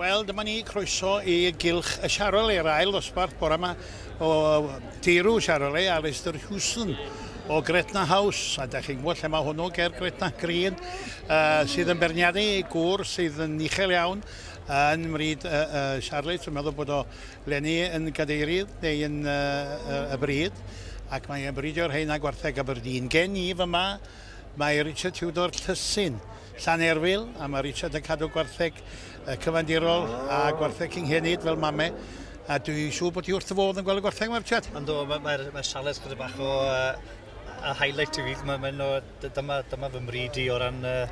Wel, dyma ni, croeso i gylch y Charolais, yr ail ddosbarth bore yma o Deirw Charolais, Alistair Hewson o Gretna House, a da chi'n gwybod lle mae hwnnw ger Gretna Green, uh, sydd yn berniadu gŵr sydd yn uchel iawn yn mryd uh, uh, Charlotte, dwi'n meddwl bod o Lenny yn gadeirydd neu yn uh, uh, y bryd, ac mae e'n bridio'r rheina gwartheg Aberdeen. Gen i fyma, Mae Richard Tudor Llysyn, Llanerfyl, a mae Richard yn cadw gwartheg cyfandirol a gwartheg cynghenid fel mame, a dwi'n siŵr bod ti wrth dy fodd yn gweld y gwartheg yma, Richard. Yndw, mae'r mae, mae Charlotte chydig bach o uh, a highlight i fi. Mae, mae no, dyma, dyma fy mryd i o ran uh,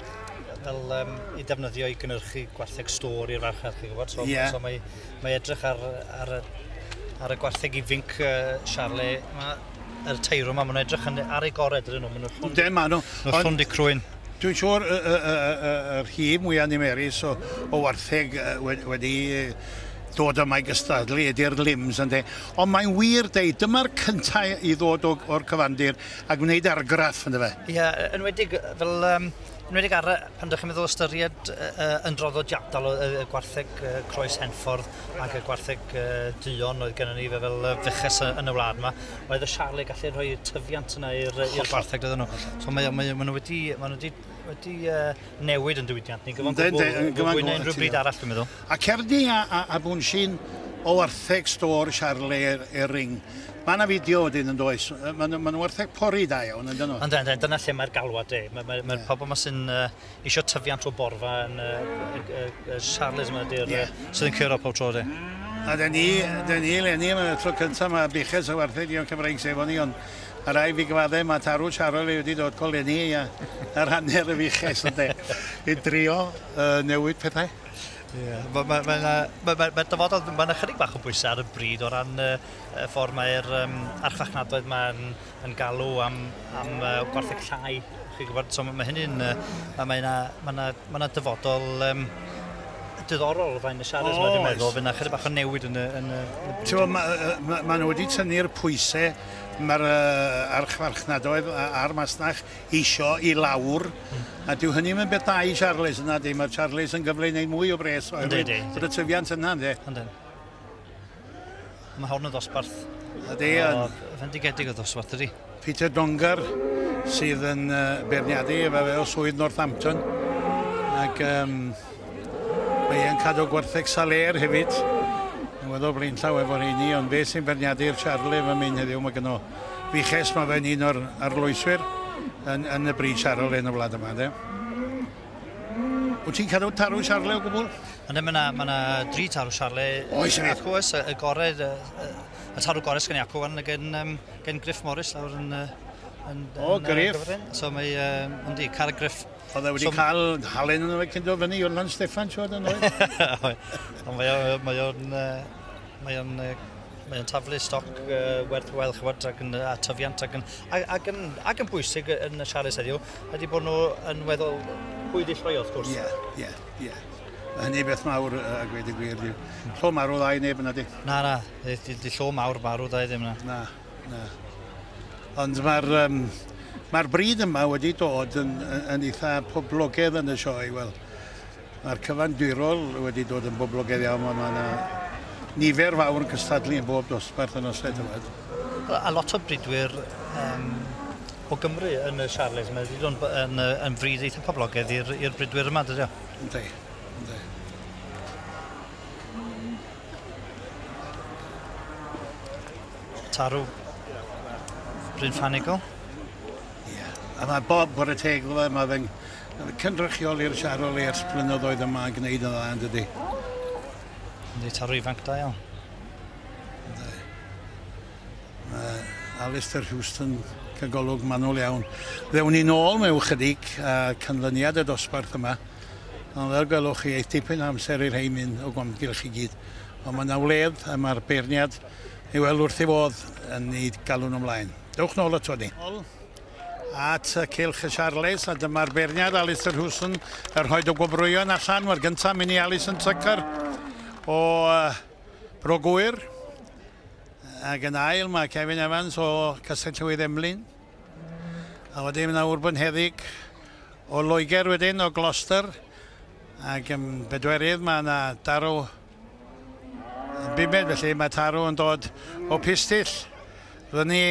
fel um, i defnyddio i gynnyrchu gwartheg stôr i'r farchnad, chi'n gwybod? So, yeah. so mae, mae edrych ar, ar, ar y gwartheg ifinc uh, Charlie, mae yr teirw yma, maen nhw'n edrych yn, ar eu gorau, dydyn nhw. Maen nhw'n llwnd, Ynde, maen nhw. Nhw'n llwnd i crwyn. Dwi'n siŵr y, y, y, y, y rhif mwyaf niferus o, o wartheg wedi dod yma i gystadlu ydy'r limbs, ynddo. Ond mae'n wir deud, dyma'r cyntaf i ddod o'r cyfandir a gwneud argraff, ynddo fe? Ie, yeah, enwedig fel, um, enwedig ar, pan ydych chi'n meddwl ystyried uh, yn draddodiadol y, y gwartheg uh, croes Henffordd ac y gwartheg uh, duon oedd gennym ni fel uh, fuches yn y wlad yma, oedd y Charlie gallu rhoi tyfiant yna i'r i'r gwartheg dydyn nhw. So mae, mae, mae nhw wedi, mae nhw wedi, wedi uh, newid yn diwydiant ni gyfan gwbl, fwy na unrhyw bryd arall dwi'n meddwl. A cerdi a, a, a bwnsi'n o wartheg stôr Charlie i'r, i'r ring. Mae yna fideo wedyn yn does. Mae nhw'n ma nhw wartheg pori da iawn, yn dyn nhw? Yndyn, yndyn, dyna lle mae'r galwad de. Mae'r mae, mae, yeah. pobl yma sy'n uh, eisiau tyfiant o borfa yn y, y, y Charles yma ydy'r yeah. sydd yn curo pob tro de. A dyn ni, dyn ni eleni, mae'r tro cyntaf mae buches o wartheg dion Cymraeg sef o'n i, ond a rai fi gyfadde, mae tarw Charles wedi dod coleni a ar hanner y fuches ynde, i drio uh, newid pethau. Ie, yeah. mae ma, ma, ma, ma, ma, ma dyfodol, mae yna chydig bach o bwysau ar y bryd o ran y, y ffordd mae'r um, archfarchnadoedd mae'n yn galw am, am uh, gwartheg llai, chi'n gwybod, so mae hynny'n, uh, mae ma yna, ma yna, ma yna dyfodol um, diddorol o flaen y siarad yma, dwi'n meddwl, fydd yna chydig bach o newid yn y... Yn y, y Mae ma, ma nhw wedi tynnu'r pwysau mae'r uh, archfarchnadoedd a'r masnach isio i lawr, mm. a dyw hynny'n mynd beth da i Charles yna, di, mae'r Charles yn gyfle i wneud mwy o bres oherwydd bod y tyfiant yna, ynddi? Ynddi. Mae hwn yn ddosbarth. Ydy. Yn... Fendigedig o ddosbarth, ydy. Peter Dongar sydd yn uh, beirniadu efo fe o swydd Northampton. Ac um, mae e'n cadw gwartheg Saler hefyd. Yn weddol blaenllaw efo rheini, ond fe sy'n beirniadu'r Charlie efo mynd heddiw. Mae gynno fuches, mae fe'n un o'r arloeswyr yn, yn y bryd Charlie yn y wlad yma. De. Wyt ti'n cadw tarw Charlie o gwbl? Ynddo, mae yna ma dri tarw Charlie. Oes, hefyd. Acw, oes, y, y gore, y, y, y tarw gore sgan i acw, wan, gen, um, gen Griff Morris lawr yn... yn o, yn, Griff. So mae, um, yndi, car Griff. Oedd e wedi so, cael halen yn fe cyn dod fyny o'r Lan Steffan, siwr, yn oedd? Ond mae o'n, mae o'n, mae o'n mae o'n taflu stoc uh, werth wel, chybod, ac yn, a tyfiant ac yn, ac, ac yn, ac yn bwysig yn y Charles heddiw, ydy bod nhw yn weddol pwyd i lloi, wrth gwrs. Ie, ie, ie. Mae hynny beth mawr, a gweud y gwir. Di. Llo marw ddau neb yna di. Na, na. Di, di, di llo mawr marw ddau ddim na. Na, na. Ond mae'r um, mae bryd yma wedi dod yn, yn, yn eitha poblogaidd yn y sioe. Wel, Mae'r cyfandirol wedi dod yn boblogaidd iawn, mae yna nifer fawr yn cystadlu yn bob dosbarth yn oes tywed. A lot o bridwyr um, o Gymru yn y Charles, mae wedi dod yn, yn, yn fryd eitha poblogaidd i'r bridwyr yma, dydy o? Yndi, yndi. Tarw Bryn Ffanigol. Ie, yeah. a mae Bob, chwarae teg iddo fe, mae fe'n cynrychioli'r Charolais ers blynyddoedd yma yn gwneud yn dda, yn dydy? Yndi, tarw ifanc da iawn. Yndi. Mae Alistair Houston cael golwg manwl iawn. Ddewn ni nôl mewn chydig a canlyniad y dosbarth yma. Ond fel gwelwch chi, eith dipyn o amser i'r rhai mynd o gwamgylch i gyd. Ond mae yna wledd a mae'r beirniad i weld wrth ei fodd yn ei galw nhw ymlaen. Dewch nôl ato ni. At y cylch y Charles, a dyma'r beirniad Alistair Hewson yn rhoi y gwobrwyon allan. Mae'r gyntaf mynd i Alison Tucker o uh, Bro Gwyr. Ac yn ail mae Kevin Evans o Castell Llywydd Emlyn. A wedyn mae yna Urban Heddig O Loegr wedyn, o Gloucester, ac yn bedwerydd mae yna Darw yn bumed, felly mae Tarw yn dod o Pistyll fyny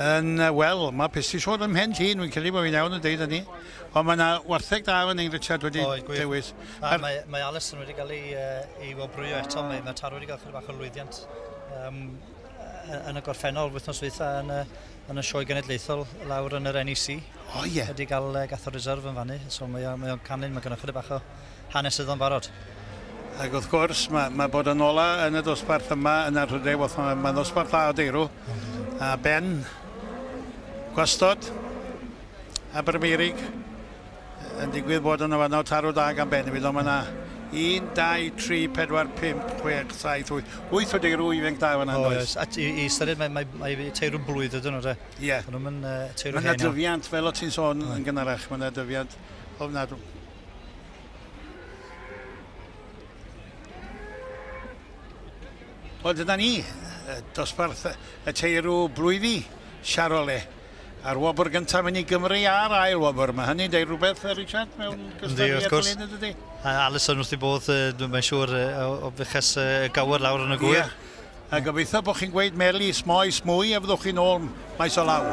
yn, wel, mae Pistyll siŵr ym Mhen Llŷn, wy'n credu bod fi'n iawn yn deud hynny. Ond mae yna wartheg da fan hyn, Richard, wedi Oed, dewis. A mae, mae Alison wedi cael ei, ei wobrwyo eto, mae, mae Tarw wedi cael chydig bach o lwyddiant um, yn y gorffennol, wythnos dwytha yn y, yn y sioe genedlaethol lawr yn yr NEC. O ie. Wedi cael gath o reserve yn fannu, so mae, mae o'n canlyn, mae gynno chydig bach o hanesyddol yn barod. Ac wrth gwrs, mae, mae bod yn ola yn y dosbarth yma yn anrhydedd, mae'n ma ddosbarth dda o deirw. A Ben, Gwastod, Abermeirig, yn digwydd bod yn y fanno tarw da gan Ben. Fydd o'n yna 1, 2, 3, 4, 5, 6, 7, 8, 8 o deirw ifanc da fan'na, oes? A i, i ystyried, mae, mae, mae teirw blwydd ydyn nhw, de. Ie. Yeah. Maen nhw'n uh, teirw hen. Mae yna dyfiant, fel o ti'n sôn yn gynharach, mae yna dyfiant ofnadw. Wel, dyna ni, dosbarth y teirw blwyddi, Charolais. A'r wobr gyntaf mynd i Gymru a'r ail wobr. Mae hynny'n deud rhywbeth, Richard, mewn cystadleuaeth fel hyn, ydydi? Alison wrth ei bodd, mae'n siŵr, o fuches y gawr lawr yn y gwyr. Yeah. A gobeithio bod chi'n gweud melys, moes, mwy a fyddwch chi'n ôl maes o law.